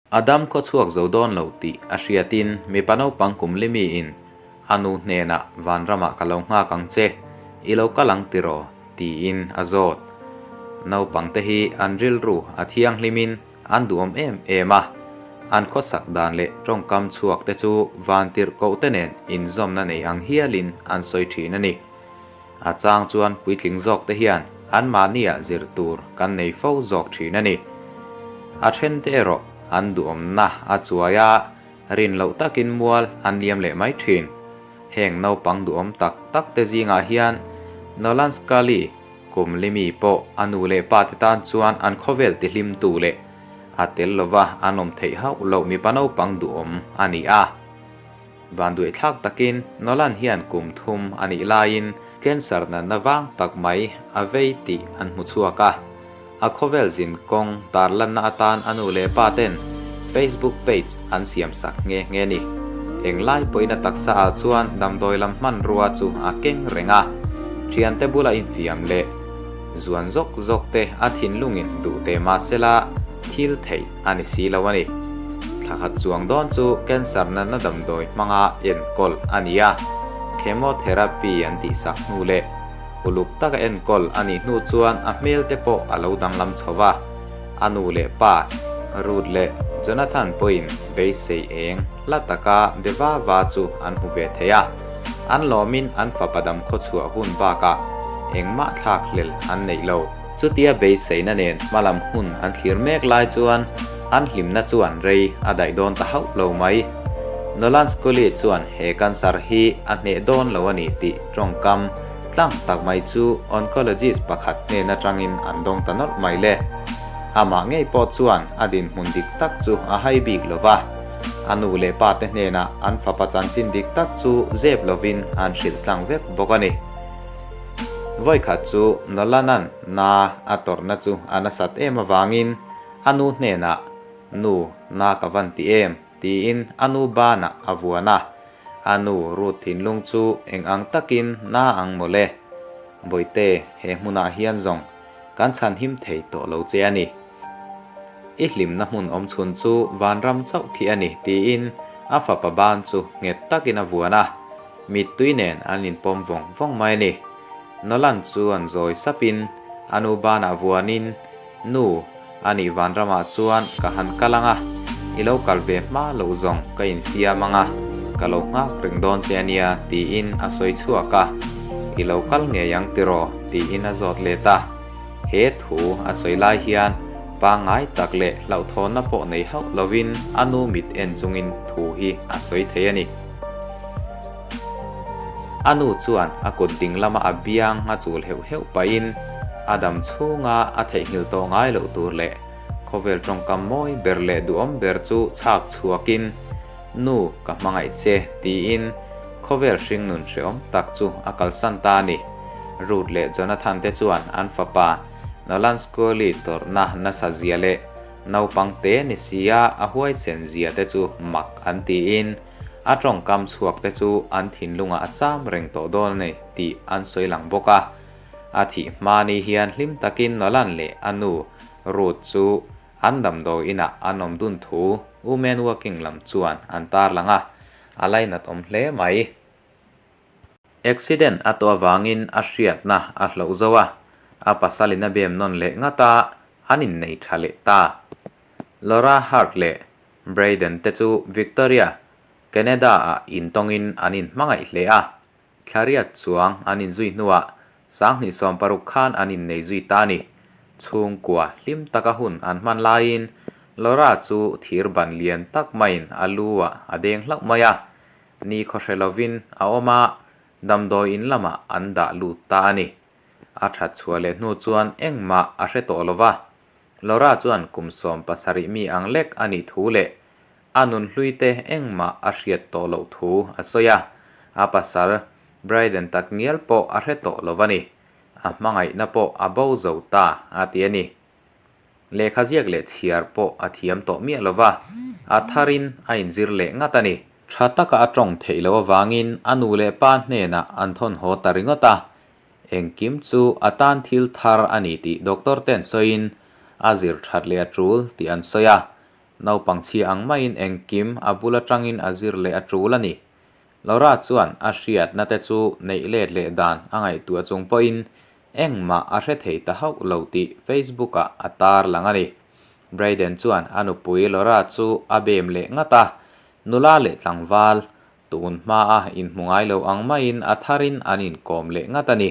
A dam khaw chhuak zo dawn lo tih a hriatin mipa naupang kum li miin a nu hnenah Vanramah ka lo nghak ang che, i lo kal ang tiraw? tiin a zawt. Naupangte hi an rilru a thianghlimin an duhawm em em a, an khawsak dan leh tawngkam chhuak te chu vantirhkohte nen inzawmna nei ang hialin an sawi thin a ni. A chang chuan puitling zawk te hian anmahniah zir tur kan nei fo zawk thin a ni. A then te erawh an duhawmna a chuai a, rin loh takin mual an liam leh mai thin. Heng naupang duhawm tak tak te zingah hian Nolan Scully kum limi pawh a nu leh pa te tan chuan an khawvel tihlimtu leh a tel lova an awm theih hauh loh mipa naupang duhawm a ni a. Vanduaithlak takin Nolan hian kum thum a nih laiin cancer natna vang tak mai a vei tih an hmu chhuak a. A khawvel zin kawng tarlanna atan a nu leh pa ten Facebook page an siam sak nghe nghe ni. Englai pawhin a taksa ah chuan damdawi lam hmanrua chu a keng reng a. Thiante bula infiam leh zuan zawk zawk te a thinlungin duh teh mahsela thil theih a ni si lo a ni. Thla khat chuang dawn chu cancer natna damdawi hmanga enkawl a ni a, chemotherapy an tihsak hnu leh uluk taka enkawl a nih hnu chuan a hmel te pawh a lo danglam chho va. A nu leh pa, Ruth leh Jonathan pawhin beisei eng hla taka be va va chu an hmu ve thei a. An lawmin an fapa dam khawchhuah hun bakah engmah thlak hlel an neih lo. Chutia beiseina nen hmalam hun an thlir mek lai chuan an hlimna chuan rei a daih dawn ta hauh lo mai. Nolan Scully chuan he cancer hi a hneh dawn lo a ni tih tawngkam tlang tak mai chu oncologist pakhat hnen atangin an dawng ta nawlh mai le. Amah ngei pawh chuan a dinhmun dik tak chu a hai bik lo va, a nu leh pa te hnenah an fapa chanchin dik tak chu zep lovin an hrilh tlang vek bawk a ni. Vawikhat chu Nolana'n na a tawrhna chu a nasat em avangin a nu hnenah, Nu, na ka van ti em? tiin a nu banah a vuan a. A nu Ruth thinlung chu eng ang takin na ang mawle. Bawihte, he hmunah hian zawng kan chhan him thei tawh lo che a ni. I hlimna hmun awm chhun chu vanram chauh khi a ni, tiin a fapa ban chu nghet takin a vuan a. Mittui nen an inpawm vawng vawng mai a ni. Nolan chu an zawi sapin a nu banah vuanin, Nu, a nih vanramah chuan ka han kal ang a, i lo kal ve hma loh zawng ka infiam ang a, ka lo nghak reng dawn che a nia, tiin a sawi chhuak a. I lo kal ngei ang tiraw? tiin a zawt let a. He thu a sawi lai hian pangngai tak leh hlauhthawnna pawh nei hauh lovin a nu mit en chungin thu hi a sawi thei a ni. A nu chuan a kut ding lama a biang a chul heuh heuh pahin a dam chhunga a theihnghilh tawh ngai loh tur leh khawvel tawngkam mawi ber leh duhawm ber chu chhak chhuakin, Nu, ka hmangaih che, tiin khawvel hringnun hrehawm tak chu a kalsan ta a ni. Ruth leh Jonathan te chuan an fapa Nolan Scully tawrhna nasa zia leh naupang te ni sia a huaisen zia te chu mak an tiin a tawngkam chhuak te chu an thinlungah a cham reng tawh dawn a ni tih an sawi lang bawk a. A thih hma ni hian hlim takin Nolan leh a nu Ruth chu an damdawi inah an awm dun thu Women Working lam chuan an tarlang a, a lainat awm hle mai. Accident a tawh avangin a hriatna a hloh zo a, a pasalin a bem nawn leh ngat a, an innei tha leh ta. Laura Hart leh Brayden te chu Victoria, Canada-ah intawngin an inhmangaih hle a, Thlariat chuang an inzui hnuah 2016 khan an innei zui ta a ni. Chhungkua hlim taka hun an hman laiin Laura chu thir ban lian tak maiin a lu ah a deng hlauh mai a, ni khawhre lovin a awm a, damdawi in lamah an dah lut ta a ni. A that chhuah leh hnu chuan engmah a hre tawh lo va, Laura chuan kum 17 mi ang lek a nih thu leh A nunhluite engmah a hriat tawh loh thu a sawi a, a pasal Brayden tak ngial pawh a hre tawh lo a ni. A hmangaihna pawh a bo zo ta a ti a ni. Lehkha ziak leh chhiar pawh a thiam tawh miah lo va, a tharin a inzir leh ngat a ni. Tha taka a tawng theih loh avangin a nu leh pa hnenah an thawn haw ta ringawt a, engkim chu a tan thil thar a ni tih doctor ten sawiin a zir that leh a tul tih an sawi a. Naupang chhia ang maiin engkim a bul atangin a zir leh a tul a ni. Laura chuan a hriatna te chu neih let leh dan a ngaihtuah chung pawhin engmah a hre thei ta hauh lo tih Facebook-ah a tar lang a ni. Brayden chuan a nupui Laura chu a bem leh ngat a, nula leh tlangval, tun hmaa inhmu ngai lo ang maiin a tharin an inkawm leh ngat a ni.